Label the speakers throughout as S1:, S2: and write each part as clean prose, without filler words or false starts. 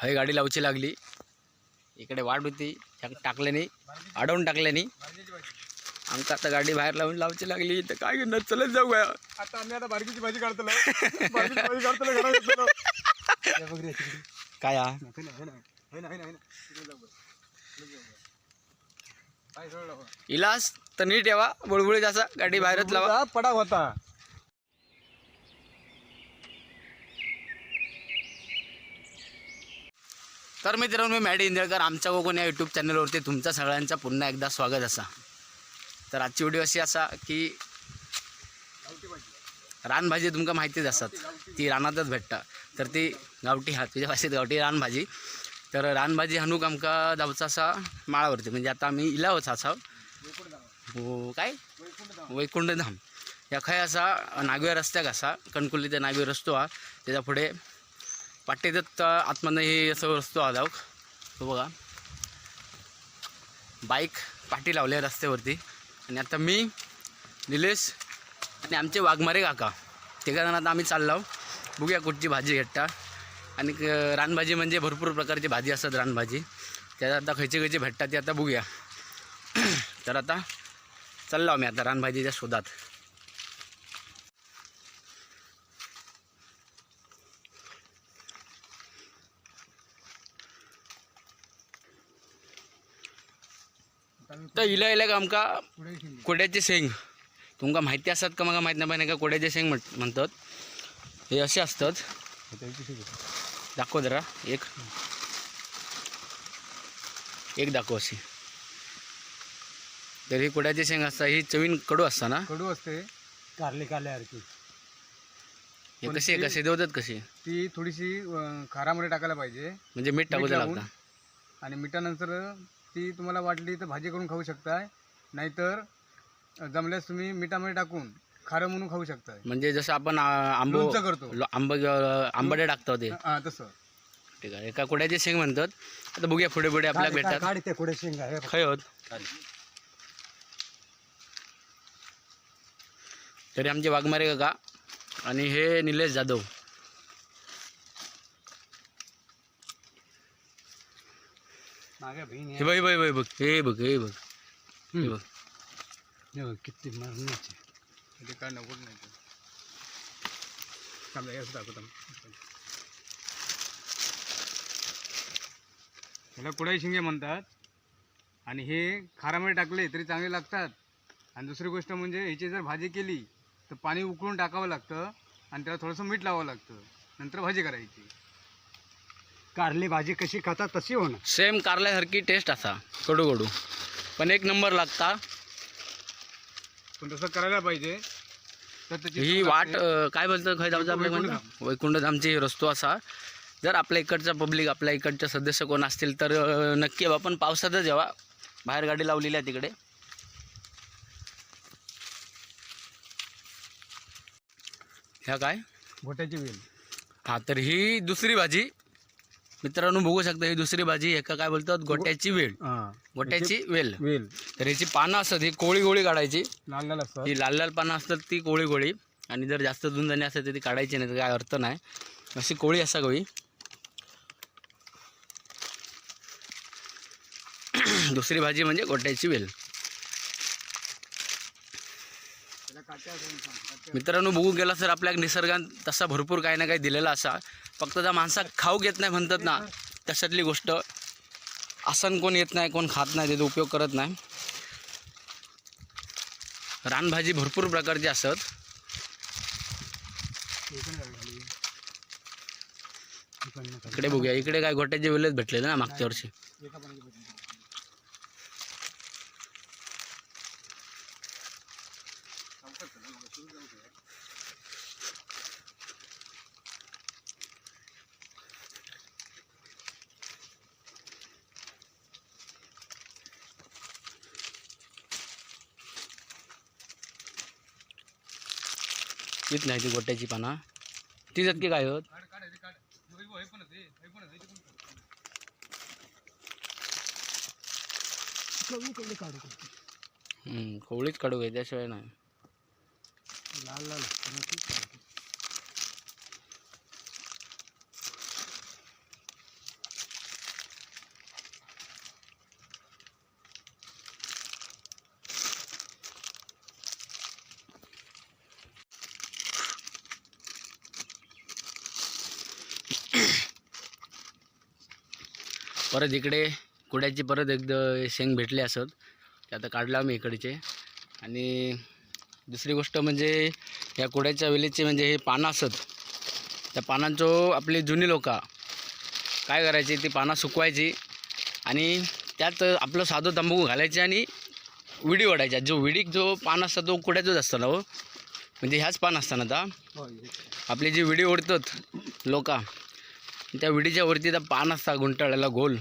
S1: हय गाडी लावची लागली. इकडे वाट होती, टाकल्याने अडवून टाकल्याने आमका आता गाडी बाहेर लावून लावची लागली. तर काय करणार, चलत जाऊया.
S2: आता आम्ही आता बारकीची भाजी काढतो, बारकीची भाजी काढतो घरात येतलो. हे बघ रे तिकडे.
S1: काय हा?
S2: हे ना, हे ना, हे ना, हे ना, हे ना. तिकडे जाऊ बघ. तिकडे जाऊ बघ. पाय सरळ लावा.
S1: इलाज तर नीट यावा, बुळबुळीत असा गाडी बाहेरच लावा.
S2: हा, पडाव होता.
S1: तर मित्रांनो, मी मॅडी इंदळकर, आमच्या कोकण या यूट्यूब चॅनलवरती तुमचा सगळ्यांचा पुन्हा एकदा स्वागत असा. तर आजची व्हिडिओ अशी असा की रानभाजी तुमका माहितीच असतात, ती रानातच भेटता. तर ती गावठी, हा तुझ्या भाषेत गावठी रानभाजी. तर रानभाजी हाणूक आमका जावचा असा माळावरती, म्हणजे आता आम्ही इलावच असा हो काय वैकुंठधाम या खंय असा नागव्या रस्त्याक असा कणकुली ते नागवे रस्तो हा, त्याच्या पुढे वाटेतच आतमध्ये हे असं रस्तो हा जाऊक. तो बघा बाईक पाठी लावली आहे रस्त्यावरती. आणि आता मी, निलेश आणि आमचे वाघमारे काका तिघा जण आता आम्ही चाललो. बघूया कुठची भाजी भेटता. आणि रानभाजी म्हणजे भरपूर प्रकारची भाजी असतात रानभाजी, त्यात आता खयची खयची भेटतात ते आता बघूया. तर आता चाललो आम्ही आता रानभाजीच्या शोधात. तर इला इला का आमका
S2: पुढे शिंदे.
S1: कोड्याचे शेंग तुमका माहिती असतात का मला माहीत नाही, पण एका कोड्याचे शेंग म्हणतात. हे असे असतात, दाखव जरा एक एक दाखव अशी. तर ही कोड्याची शेंग असतात, ही चवीन कडू असता ना?
S2: कडू असते.
S3: कारले कारल्यासारखी.
S1: हे कसे कसे देवतात कसे?
S2: ती थोडीशी खारामध्ये टाकायला पाहिजे.
S1: म्हणजे मीठ टाकू
S2: लावून.
S1: लागतं.
S2: आणि मिठानंतर ती तुम्हाला वाटली तर भाजी करून खाऊ शकताय, नाहीतर जमल्यास तुम्ही मिठामध्ये टाकून खारं म्हणून खाऊ शकताय.
S1: म्हणजे जसं आपण आंबो
S2: लोणचं करतो.
S1: आंब आंबाडे टाकतो ते.
S2: हा, तसं.
S1: ठीक आहे, एका कोड्याचे शेंग म्हणतात. आता बघूया पुढे पुढे आपल्याला भेटतात.
S3: काढ ते कुठे शेंगा हे बघ.
S1: खय होत तरी आमचे वाघमारे काका आणि हे निलेश जाधव.
S3: मागे बहीण
S1: हे बघ, हे बघ, हे बघ, हे बघ, हे बघ, हे बघ.
S3: हे बघ किती मरणाचे.
S2: ते काय नको नाही ते. थांब, हे असं दाखवतो. ह्याला कुडाई शिंगे म्हणतात आणि हे खारामध्ये टाकले तरी चांगले लागतात. आणि दुसरी गोष्ट म्हणजे ह्याची जर भाजी केली तर पाणी उकळून टाकावं लागतं आणि त्याला थोडंसं मीठ लावावं लागतं, नंतर भाजी करायची.
S3: कारली भाजी कशी खातात तशी होणार.
S1: सेम कारल्यासारखी टेस्ट असा, कडू कडू पण एक नंबर लागता.
S2: पण तसं करायला पाहिजे तर त्याची
S1: ही
S2: चव
S1: वाट
S2: लागते.
S1: काय बोलतो खंय जाऊचं आपल्या
S2: वैकुंठधाम.
S1: वैकुंठधामची रस्तो असा. जर आपल्या इकडचा पब्लिक, आपल्या इकडचे सदस्य कोण असतील तर नक्की यावा, पण पावसातच यावा. बाहेर गाडी लावलेली आहे तिकडे. ह्या काय?
S2: घोट्याची वेल.
S1: हा, तर ही दुसरी भाजी मित्रांनो बघू शकता. ही दुसरी भाजी एका काय बोलतात, गोट्याची वेल.
S2: हां,
S1: गोट्याची वेल.
S2: वेल.
S1: तर ह्याची पानं असतात, ही कोळी गोळी काढायची.
S2: लाल लाल असतात.
S1: ही लाल लाल पानं असतात ती कोळी गोळी, आणि जर जास्त जुंजणी असेल तर ती काढायची नाही, तर काय अर्थ नाही. अशी कोळी असा गोळी. दुसरी भाजी म्हणजे गोट्याची वेल. मित्रांनो बघू गेला तर आपल्या निसर्गात तसा भरपूर काही ना काही दिलेला असा, फक्त त्या माणसाक खाऊ घेत नाही म्हणतात ना, तशातली गोष्ट. आसन कोण येत नाही, कोण खात नाही, त्याचा उपयोग करत नाही. रानभाजी भरपूर प्रकारची असत. इकडे बघूया, इकडे काय गोट्याचे वेलच भेटलेले ना मागच्या वर्षी. येत नाही ती गोट्याची पाना ती जात की काय होत. कोवळीच काढू घे, त्याशिवाय नाही.
S3: लाल लाल असते ना ती काढू.
S1: परत इकडे कुड्याची परत एकदा शेंग भेटले असत, ते आता काढलं आम्ही इकडचे. आणि दुसरी गोष्ट म्हणजे या कुड्याच्या वेलीचे म्हणजे हे पानं असत, त्या पानांचो आपली जुनी लोकं काय करायची, ती पानं सुकवायची आणि त्यात आपलं साधं तंबाखू घालायचे आणि विडी ओढायच्या. जो विडीक जो पान असतो तो कुड्याचंच असतो ना हो, म्हणजे ह्याच पान असताना आता आपली जी विडी ओढतात लोक, त्या विडीच्या वरती त्या पान असता गुंटाळलेला गोल,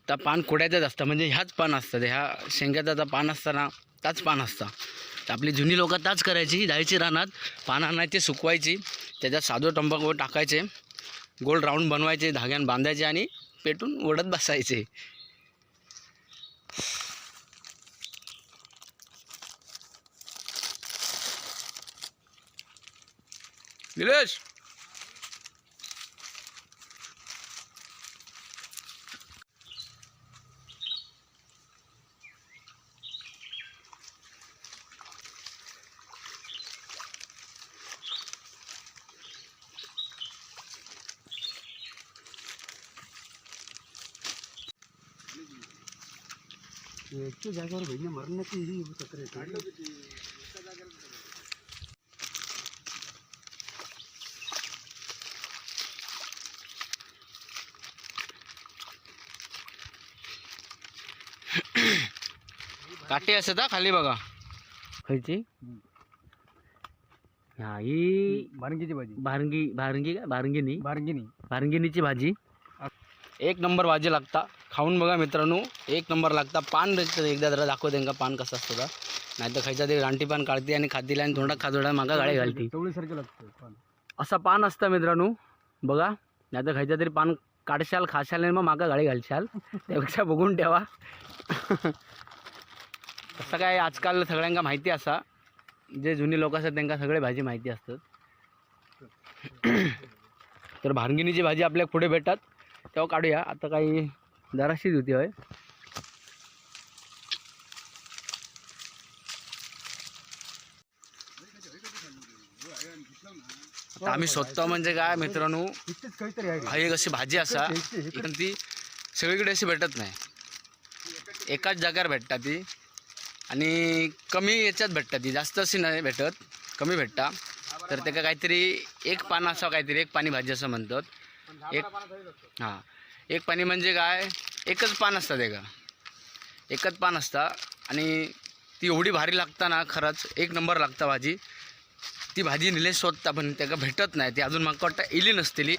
S1: त्या पान कुड्याचंच असतं, म्हणजे ह्याच पान असतात, ह्या शेंग्याचा त्या पान असताना त्याच पान असतं. तर आपली जुनी लोकं त्याच करायची, जायची रानात पान आणायची, सुकवायची, त्याच्यात साधं तंबाखू टाकायचे, गोल राऊंड बनवायचे, धाग्यान बांधायचे आणि पेटून ओढत बसायचे. निलेश,
S3: एकच्या जागेवर बहिणी मरण्याची ही तक्रार येते.
S1: काटे असतात हा खाली बघा. खयची हा ही?
S2: भारंगीची भाजी.
S1: भारंगी, भारंगी का भारंगिनी?
S2: भारंगिनी.
S1: भारंगिनीची भाजी एक नंबर भाजी लागता. खाऊन बघा मित्रांनो, एक नंबर लागता. पान भेटतं, एकदा जरा दाखव त्यांका पान कसं असतं का, नाही तर खायचा ते रानटी पान काढते आणि खातील आणि तोंडात खाजोडा मागा गाळे घालती.
S2: चवळीसारखं लागतं पान.
S1: असा पान असतं मित्रांनो बघा, नाही तर खायचा तरी पान काढशाल खाशाल आणि मग मागा गाळे घालशाल, त्यापेक्षा बघून ठेवा. तसं काय आजकाल सगळ्यांना माहिती असा, जे जुनी लोक असतात त्यांना सगळे भाजी माहिती असतात. तर भारंगिनीची भाजी आपल्या पुढे भेटतात तेव्हा काढूया, आता काही जराशीच होती होय. आता आम्ही स्वतः म्हणजे काय मित्रांनो,
S3: इथेच काहीतरी आहे.
S1: हा एक अशी भाजी असा पण ती सगळीकडे अशी भेटत नाही, एकाच जाग्यावर भेटता ती आणि कमी याच्यात भेटता ती, जास्त अशी नाही भेटत, कमी भेटता. तर त्याका काहीतरी एक पान असं काहीतरी एक पाणी भाजी असं म्हणतात. एक हां एक पाणी म्हणजे काय, एकच पान असतं ते का, एकच पान असतं आणि ती एवढी भारी लागता ना, खरंच एक नंबर लागता भाजी ती. भाजी निलेश शोधता पण त्याका भेटत नाही ती अजून, माका वाटतं इली नसतेली.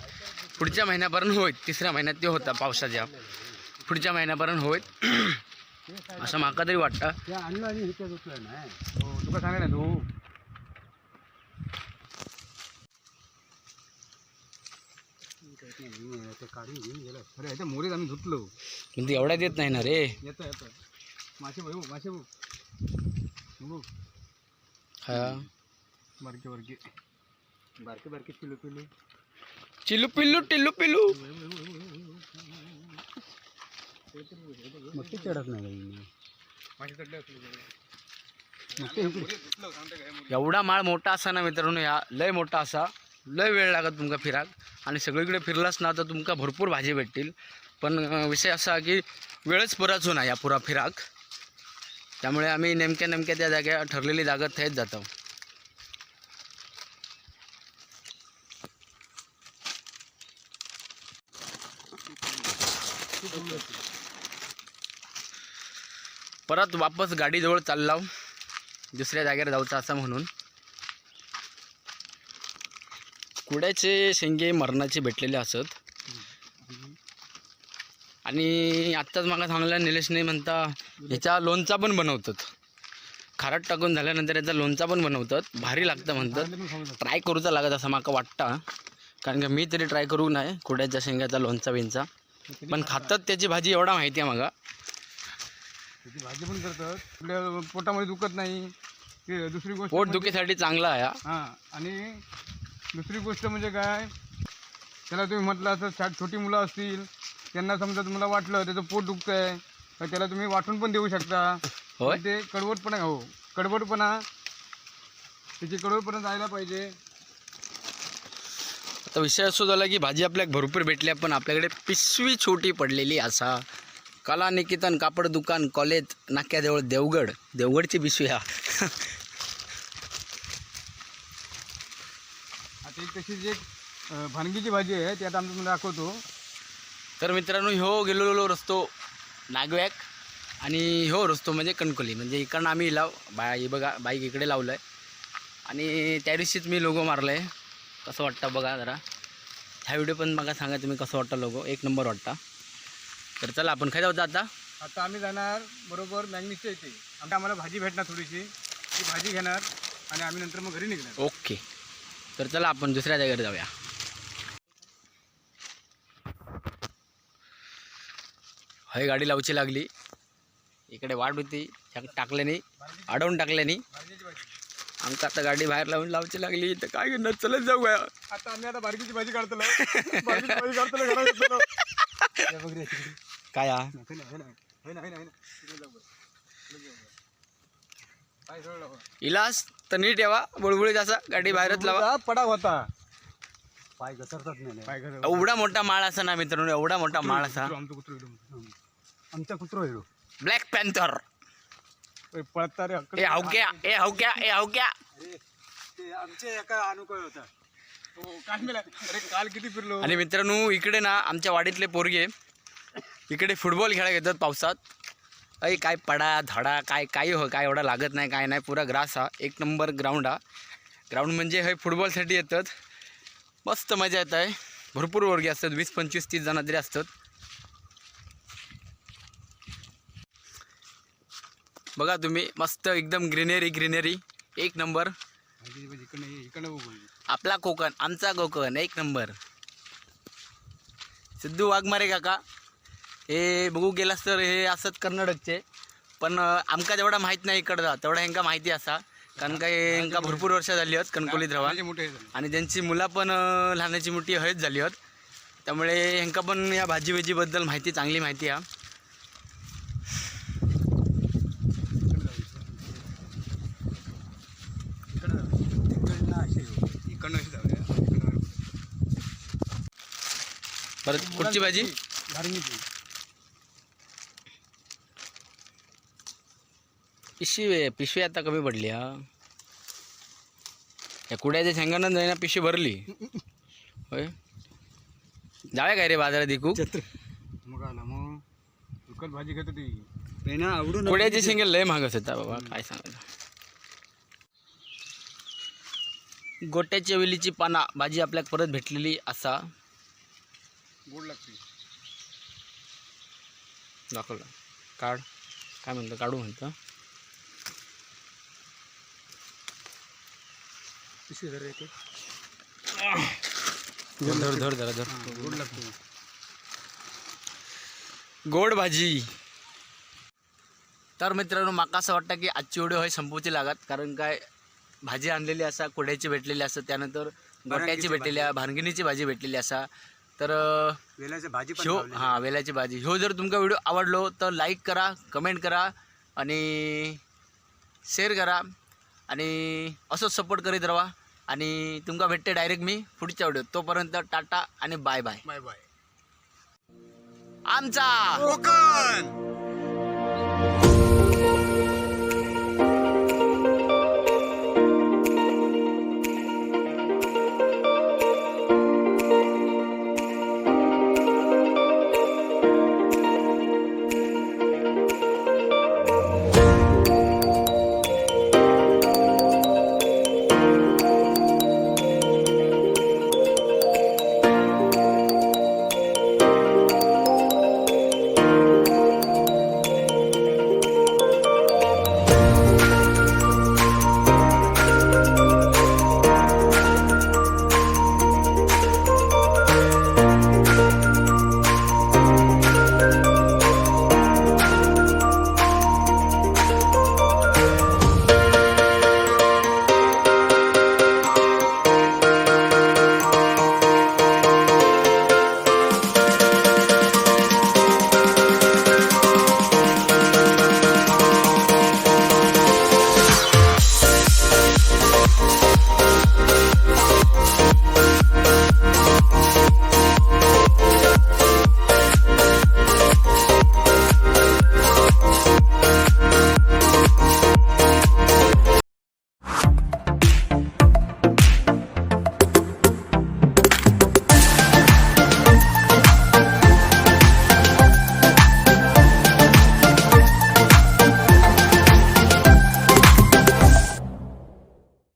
S1: पुढच्या महिन्यापर्यंत होईल, तिसऱ्या महिन्यात ते होता पावसाच्या पुढच्या महिन्यापर्यंत होईल असं माका तरी वाटतं.
S3: ते आणलं आणि इथे झोपलं नाही.
S2: हो, तुका सांगा ना तू.
S3: ते काढून घेऊन गेलं.
S2: अरे ह्याच्या मोरीत आम्ही धुतलो.
S1: पण ती एवढ्यात येत नाही ना रे.
S2: येतं येतं, मासे भाऊ, मासे भाऊ बघ.
S1: हा.
S2: बारके बारके.
S3: बारके बारके पिलू पिलू.
S1: चिलू पिल्लू टिल्लू पिल्लू.
S3: मग ते चढत नाही बाई.
S2: मासे चढले असले.
S3: मग ते
S2: मोरीत धुतलं सांगते काय मोरीत.
S1: एवढा माळ मोठा असा ना मित्रांनो, ह्या लय मोठा असा, लय वेळ लागत तुमका फिराक आणि सगळीकडे फिरलाच ना तर तुमका भरपूर भाजी भेटतील. पण विषय असा की वेळच पुराच होणार या पुरा फिराक, त्यामुळे आम्ही नेमक्या नेमक्या त्या जाग्या ठरलेली जागा थंयच जातो. परत वापस गाडीजवळ चाललाव, दुसऱ्या जागेवर जाऊचं असं म्हणून. कुड्याचे शेंगे मरणाचे भेटलेले असत आणि आत्ताच मला सांगलं निलेशने, म्हणता ह्याचा लोणचा पण बनवतात, खाराट टाकून झाल्यानंतर याचा लोणचा पण बनवतात, भारी लागतं म्हणतात.
S2: पण खाऊ शकतो.
S1: ट्राय करूचा लागत असं माका वाटतं, कारण का मी तरी ट्राय करू नाही कुड्याच्या शेंगाचा लोणचा बिनचा, पण खातात त्याची भाजी एवढा माहिती आहे मला.
S2: त्याची भाजी पण करतात, आपल्या पोटामध्ये दुखत नाही ते. दुसरी गोष्ट
S1: पोटदुखीसाठी चांगला आहे हा.
S2: हां, आणि दुसरी गोष्ट म्हणजे काय, त्याला तुम्ही म्हटलं असं छोटी मुलं असतील त्यांना समजा तुम्हाला वाटलं त्याचं पोट दुखतं आहे तर त्याला तुम्ही वाटून पण देऊ शकता.
S1: होय.
S2: पण ते कडवटपणा, हो कडवटपणा, त्याची कडवटपणा जायला पाहिजे.
S1: आता विषय असो झाला की भाजी आपल्याला भरपूर भेटली, पण आपल्याकडे पिशवी छोटी पडलेली असा. कला निकेतन कापड दुकान कॉलेज नाक्याजवळ देवगड, देवगडची पिशवी हा.
S2: आता एक तशीच एक भानगीची भाजी आहे, ती आता आम्ही तुम्हाला दाखवतो.
S1: तर मित्रांनो, ह्यो गेलेलो रस्तो नागव्याक आणि ह्यो रस्तो म्हणजे कणकवली. म्हणजे इकडनं आम्ही लाव बा बघा बाईक इकडे लावलं आहे आणि त्या दिवशीच मी लोगो मारलं आहे. कसं वाटतं बघा जरा ह्या व्हिडिओ पण बघा, सांगा तुम्ही कसं वाटतं लोगो, एक नंबर वाटता. तर चला आपण खायला होता आता.
S2: आता आम्ही जाणार बरोबर मॅग्निसच्या इथे, आमच्या आम्हाला भाजी भेटणार थोडीशी, ती भाजी घेणार आणि आम्ही नंतर मग घरी निघणार.
S1: ओके, तर चला आपण दुसऱ्या जागेवर जाऊया. हय गाडी लावची लागली, इकडे वाट होती टाकल्याने अडवून टाकल्याने
S2: भाजीची भाजी.
S1: आमचं आता गाडी बाहेर लावून लावची लागली, तर काय घेणार, चलत जाऊया.
S2: आता आम्ही आता बारकीची भाजी काढतो, बारकीची भाजी काढतो घरात येतलो. या बघ रे, तिकडे.
S1: काय हा?
S2: हे ना, हे ना, हे ना, हे ना, हे ना. तिकडे जाऊ बरं. तिकडे जाऊ बरं. पाय सरळ लावा.
S1: इलास तर नीट यावा, बुळबुळीत असा गाडी बाहेरच लावा.
S2: पडाव होता.
S3: पाय घसरतात नाही.
S2: पाय घसरतात.
S1: एवढा मोठा माळ असा ना मित्रांनो, एवढा मोठा माळ असा.
S2: आमचं कुत्रं इकडं.
S3: आमचा कुत्रो येलो
S1: ब्लॅक पॅन्थर.
S2: ओय, पळता रे हक्क.
S1: ए हवक्या, ए हवक्या, ए हवक्या.
S3: ते आमच्या एका अनुकूल होता.
S2: हो, काल मेला. अरे काल किती फिरलो.
S1: आणि मित्रांनो इकडे ना आमच्या वाडीतले पोरगे इकडे फुटबॉल खेळायला येतात पावसात. अय काय पडा धडा काय काही हो, काय एवढा लागत नाही काय नाही, पुरा ग्रास हा, एक नंबर ग्राउंड हा. ग्राउंड म्हणजे हे फुटबॉलसाठी येतात, मस्त मजा येत आहे. भरपूर वर्गे असतात, 20 25 30 जण तरी असतात. बघा तुम्ही, मस्त एकदम ग्रीनरी ग्रीनरी, एक नंबर.
S2: भाजीची भाजी इकडनं ये, इकडनं बघू.
S1: आपला कोकण, आमचा कोकण एक नंबर. सिद्धू वाघमारे काका हे बघू गेलास तर हे असंच कर्नाटकचे, पण आमका जेवढा माहीत नाही इकडचा तेवढा ह्यांका माहिती असा, कारण काय ह्यांका भरपूर वर्ष झाली आहेत कणकवलीत राहा
S2: लहानाचे मोठे हे झाले.
S1: आणि त्यांची मुलं पण लहानाची मोठी हयच झाली आहेत, त्यामुळे ह्यांका पण या भाजी भाजीबद्दल माहिती चांगली माहिती आहे.
S2: इकडनं जाऊ.
S3: तिकडनं असे येऊ.
S2: इकडनं अशी जाऊया. इकडनं जाऊ.
S1: परत कुठची भाजी?
S3: भारंगीची.
S1: पिशवी पिशवी आता कमी पडली हा. या कुड्याच्या शेंगानं जाईना पिशवी भरली. होय, जाऊया काय रे बाजारात इकू?
S2: मग आला मग विकत भाजी घेतो ती.
S3: पेना आवडून
S1: कुड्याचे शेंगे लय महाग असतात बाबा, काय सांगायचं. गोट्याच्या वेलीची पाना भाजी आपल्याला परत भेटलेली असा.
S2: गोड लागते.
S1: दाखवलं काढ, काय म्हणतं काढू म्हणतं.
S2: पिशवी धर रे ते.
S1: धर धर धर धर.
S2: गोड लागते.
S1: गोड भाजी. तर मित्रांनो माका असं वाटतं की आजची व्हिडिओ हे संपवची लागत, कारण काय भाजी आणलेली असा, कुड्याची भेटलेली असा, त्यानंतर गोट्याची भेटलेली आहे, भानगिनीची भाजी भेटलेली असा. तर
S3: वेलाची भाजी पण
S1: ह्यो
S3: लावलेली.
S1: हां वेलाची भाजी. ह्यो जर तुमका व्हिडिओ आवडलो तर लाईक करा, कमेंट करा आणि शेअर करा आणि असंच सपोर्ट करीत राहा. आणि तुमका भेटते डायरेक्ट मी पुढच्या व्हिडिओ, तोपर्यंत टाटा आणि बाय बाय.
S2: Bye bye.
S1: आमचा
S2: कोकण.